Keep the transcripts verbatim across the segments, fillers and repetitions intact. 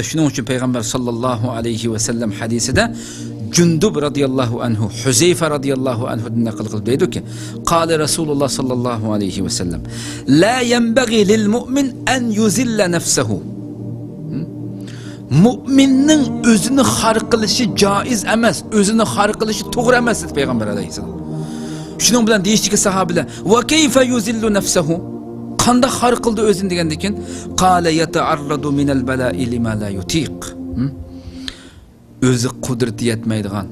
شۇنىڭ ئۈچۈن پەيغەمبەر ساللاللاھۇ ئەلەيھى ۋەسەللەم ھەدىسىدە جۇندۇب رازىياللاھۇ ئەنھۇ، ھۇزەيفە رازىياللاھۇ ئەنھۇدىن نەقىل قىلىپ دەيدۇكى، قال رسول الله صلى الله عليه وسلم: لا ينبغي للمؤمن أن يذل نفسه. مۇئمىننىڭ ئۆزىنى خار قىلىشى جائىز ئەمەس، ئۆزىنى خار قىلىشى توغرا ئەمەس، دېدى پەيغەمبەر ئەلەيھىسسالام. شۇنىڭ بىلەن دېيىشتىكى ساھابىلەر، ۋە كەيفە يۇزىللۇ نەفسەھۇ؟ قانداق خار قىلدى ئۆزىنى دېگەندىن كېيىن، قالە يەتەئەررەزۇ مىنەل بەلائى لىما لا يۇتىق. ھىم؟ ئۆزى قۇدرىتى يەتمەيدىغان،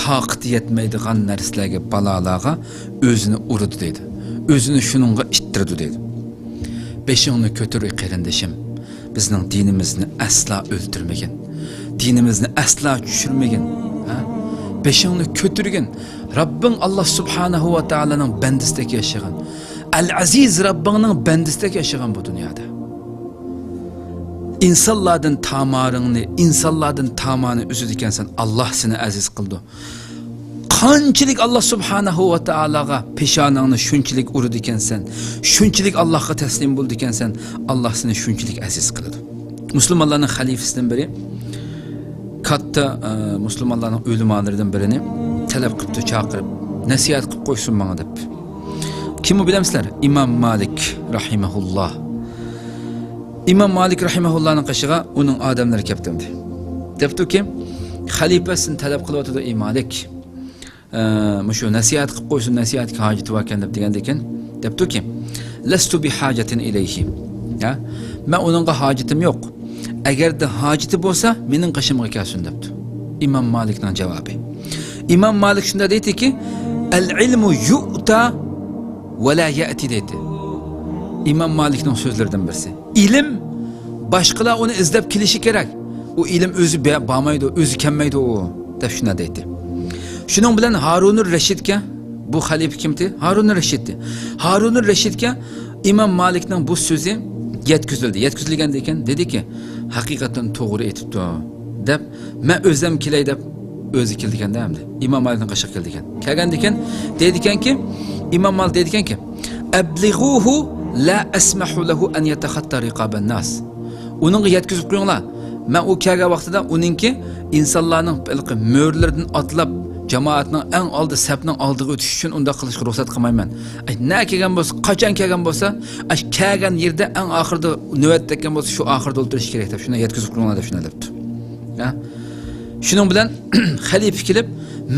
تاقىتى يەتمەيدىغان نەرسىلەرگە، بالالارغا ئۆزىنى ئۇرىدۇ دەيدۇ. ئۆزىنى شۇنىڭغا ئىتتىرىدۇ دەيدۇ. بېشىڭنى كۆتۈر، ئەي قېرىندىشىم. بىزنىڭ دىنىمىزنى ئەسلا ئۆلتۈرمىگىن. دىنىمىزنى ئەسلا چۈشۈرمىگىن. ھە؟ بېشىڭنى كۆتۈرگىن. رەببىڭ ئاللا سۇبھانەھۇ ۋە تائالانىڭ بەندىسىدەك ياشىغىن. ئەل ئەزىز رەببىڭنىڭ بەندىسىدەك ياشىغىن بۇ دۇنيادا. ئىنسانلاردىن تامارىڭنى، ئىنسانلاردىن تامانى ئۈزىدىكەنسەن، ئاللا سېنى ئەزىز قىلىدۇ. قانچىلىك ئاللا سۇبھانەھۇ ۋە تائالاغا پېشانەڭنى شۇنچىلىك ئۇرىدىكەنسەن، شۇنچىلىك ئاللاغا تەسلىم بولىدىكەنسەن، ئاللا سېنى شۇنچىلىك ئەزىز قىلىدۇ. مۇسۇلمانلارنىڭ خەلىپىسىدىن بىرى، كاتتا، ئە، مۇسۇلمانلارنىڭ ئۆلىمالىرىدىن بىرىنى تەلەپ قىپتۇ، چاقىرىپ، نەسىھەت قىپ قويسۇن ماڭا دەپ. كىم ئۇ بىلەمسىلەر؟ ئىمام مالىك راھىمەھۇللا. ئىمام مالىك راھىمەھۇللانىڭ قېشىغا ئۇنىڭ ئادەملىرى كەپتۇ ئەمدى. دەپتۇكى، خەلىپە سېنى تەلەپ قىلىۋاتىدۇ، ئى مالىك. ئە، مۇشۇ نەسىھەت قىپ قويسۇن، نەسىھەتكە ھاجىتى باركەن دەپ دېگەندىكىن، دەپتۇكى، لەستۇ بىھاجەتىن ئىلەيھى. ھە؟ مەن ئۇنىڭغا ھاجىتىم يوق. ئەگەردە ھاجىتى بولسا، مېنىڭ قېشىمغا كەلسۇن دەپتۇ. ئىمام مالىكنىڭ جاۋابى. ئىمام مالىك شۇنداق دەيتتىكى، ئەل ئىلمۇ يۇئتا ۋە لا يەئتى دەيتتى. ئىمام مالىكنىڭ سۆزلىرىدىن بىرسى. ئىلىم باشقىلار ئۇنى ئىزدەپ كېلىشى كېرەك. ئۇ ئىلىم ئۆزى بە-، بارمايدۇ، ئۆزى كەلمەيدۇ ئۇ، دەپ شۇنداق دەيتتى. شۇنىڭ بىلەن ھارۇنۇر رەشىدكە، بۇ خەلىپە كىمتى؟ ھارۇنۇر رەشىدتى. ھارۇنۇر رەشىدكە ئىمام مالىكنىڭ بۇ سۆزى يەتكۈزۈلدى. يەتكۈزۈلگەندىن كېيىن دېدىكى، ھەقىقەتەن توغرا ئېيتىپتۇ، دەپ، مەن ئۆزۈم كېلەي دەپ ئۆزى كېلىدىكەن-دە ئەمدى. ئىمام مالىكنىڭ قېشىغا كېلىدىكەن. كەلگەندىن كېيىن دەيدىكەنكى، ئىمام مالىك دەيدىكەنكى، ئەبلىغۇھۇ لا ئەسمەھۇ لەھۇ ئەن يەتەخەتتا رىقابەن ناس. ئۇنىڭغا يەتكۈزۈپ قويۇڭلار. مەن ئۇ كەلگەن ۋاقتىدا ئۇنىڭكى ئىنسانلارنىڭ ھېلىقى مۆرىلىرىدىن ئاتلاپ، جامائەتنىڭ ئەڭ ئالدى، سەپنىڭ ئالدىغا ئۆتۈش ئۈچۈن ئۇنداق قىلىشقا رۇخسەت قىلمايمەن. ئەي، نە كەلگەن بولسا، قاچان كەلگەن بولسا، ئاش كەلگەن يېرىدە ئەڭ ئاخىرىدا نۆۋەت تەگكەن بولسا، شۇ ئاخىرىدا ئولتۇرۇشى كېرەك دەپ، شۇنداق يەتكۈزۈپ قويۇڭلار دەپ شۇنداق دەپتۇ. ھە؟ شۇنىڭ بىلەن خەلىپە كېلىپ،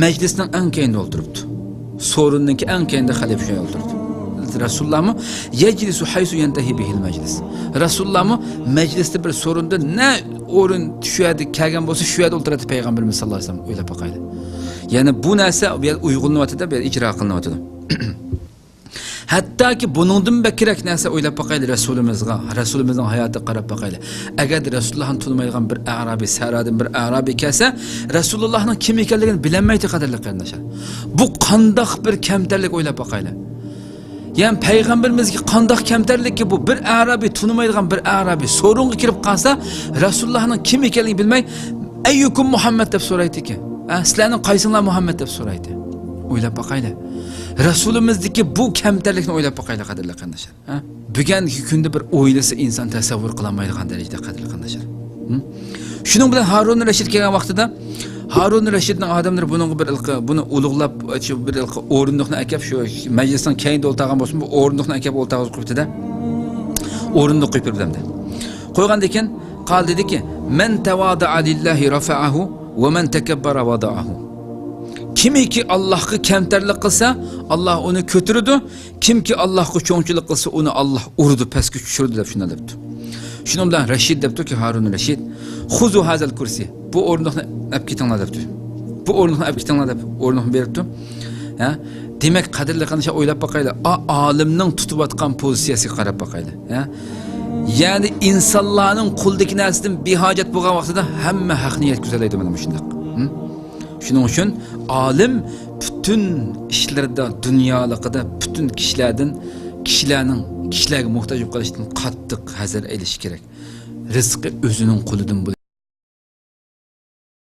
مەجلىسنىڭ ئەڭ كەينىدە ئولتۇرۇپتۇ. سورۇندىكى ئەڭ كەينىدە خەلىپە شۇ ئولتۇرىدۇ. رەسۇلۇللامۇ يەجلىسۇ ھەيسۇ يەنتەھى بىھىل مەجلىس. رەسۇلۇللامۇ مەجلىستە بىر سورۇندا نە ئورۇن شۇ يەردە كەلگەن بولسا، شۇ يەردە ئولتۇراتتى پەيغەمبىرىمىز ساللاللاھۇ ئەلەيھى ۋەسەللەم. ئويلاپ باقايلى. يەنى بۇ نەرسە بۇ يەردە ئۇيغۇلىنىۋاتىدۇ، بۇ يەردە ئىجرا قىلىنىۋاتىدۇ. ھەتتاكى بۇنىڭدىن بەكرەك نەرسە ئويلاپ باقايلى رەسۇلىمىزغا، رەسۇلىمىزنىڭ ھاياتىغا قاراپ باقايلى. ئەگەردە رەسۇلۇللاھنى تونۇمايدىغان بىر ئەرابىي، سەھرادىن بىر ئەرابىي كەلسە، رەسۇلۇللاھنىڭ كىم ئىكەنلىكىنى بىلەلمەيتتى، قەدىرلىك قېرىنداشلار. بۇ قانداق بىر كەمتەرلىك، ئويلاپ باقايلى. يەنى پەيغەمبىرىمىزگە قانداق كەمتەرلىككى بۇ، بىر ئەرابىي، تونۇمايدىغان بىر ئەرابىي سورۇنغا كىرىپ قالسا، رەسۇلۇللاھنىڭ كىم ئىكەنلىكىنى بىلمەي، ئەييۇكۇم مۇھەممەد دەپ سورايتتىكەن. ھە، سىلەرنىڭ قايسىڭلار مۇھەممەد دەپ سورايتتى. ئويلاپ باقايلى. رەسۇلىمىزدىكى بۇ كەمتەرلىكنى ئويلاپ باقايلى، قەدىرلىك قېرىنداشلار. ھە؟ بۈگۈنكى كۈندە بىر ئويلىسا ئىنسان تەسەۋۋۇر قىلالمايدىغان دەرىجىدە، قەدىرلىك قېرىنداشلار. ھە؟ شۇنىڭ بىلەن ھارۇن رەشىد كەلگەن ۋاقتىدا، ھارۇن رەشىدنىڭ ئادەملىرى بۇنىڭغا بىر ھېلىقى، بۇنى ئۇلۇغلاپ، شۇ بىر ھېلىقى ئورۇندۇقنى ئەكەپ، شۇ مەجلىسنىڭ كەينىدە ئولتۇرغان بولسىمۇ، بۇ ئورۇندۇقنى ئەكەپ ئولتۇرغۇزۇپ قويۇپتۇ-دە. ئورۇندۇق قويۇپ بېرىپتۇ. قويغاندىن كېيىن، قال دېدىكى، مەن تەۋادەئە لىللاھى رەفەئەھۇ ۋە مەن تەكەببەرە ۋەدەئەھۇ. كىمكى ئاللاھقا كەمتەرلىك قىلسا، ئاللاھ ئۇنى كۆتۈرىدۇ. كىمكى ئاللاھقا چوڭچىلىق قىلسا، ئۇنى ئاللاھ ئۇرىدۇ، پەسكە چۈشۈرىدۇ دەپ شۇنداق دەپتۇ. شۇنىڭ بىلەن رەشىد دەپتۇكى، ھارۇن رەشىد، خۇزۇ ھازەل كۇرسى، بۇ ئورۇندۇقنى ئەپ كېتىڭلار دەپتۇ. بۇ ئورۇندۇقنى ئەپ كېتىڭلار دەپ ئورۇندۇقنى بېرىپتۇ. ھە؟ دېمەك، قەدىرلىك قېرىنداشلار، ئويلاپ باقايلى. ئا-، ئالىمنىڭ تۇتۇۋاتقان پوزىتسىيەسىگە قاراپ باقايلى. ھە؟ يەنى ئىنسانلارنىڭ قولىدىكى نەرسىدىن بىھاجەت بولغان ۋاقتىدا ھەممە ھەقنى يەتكۈزەلەيدۇ، مانا مۇشۇنداق. ھە؟ شۇنىڭ ئۈچۈن ئالىم پۈتۈن ئىشلىرىدا، دۇنيالىقىدا پۈتۈن كىشىلەردىن، كىشىلەرنىڭ، كىشىلەرگە موھتاج بولۇپ قېلىشتىن قاتتىق ھەزەر ئېلىشى كېرەك. رىزقى ئۆزىنىڭ قولىدىن بولۇش.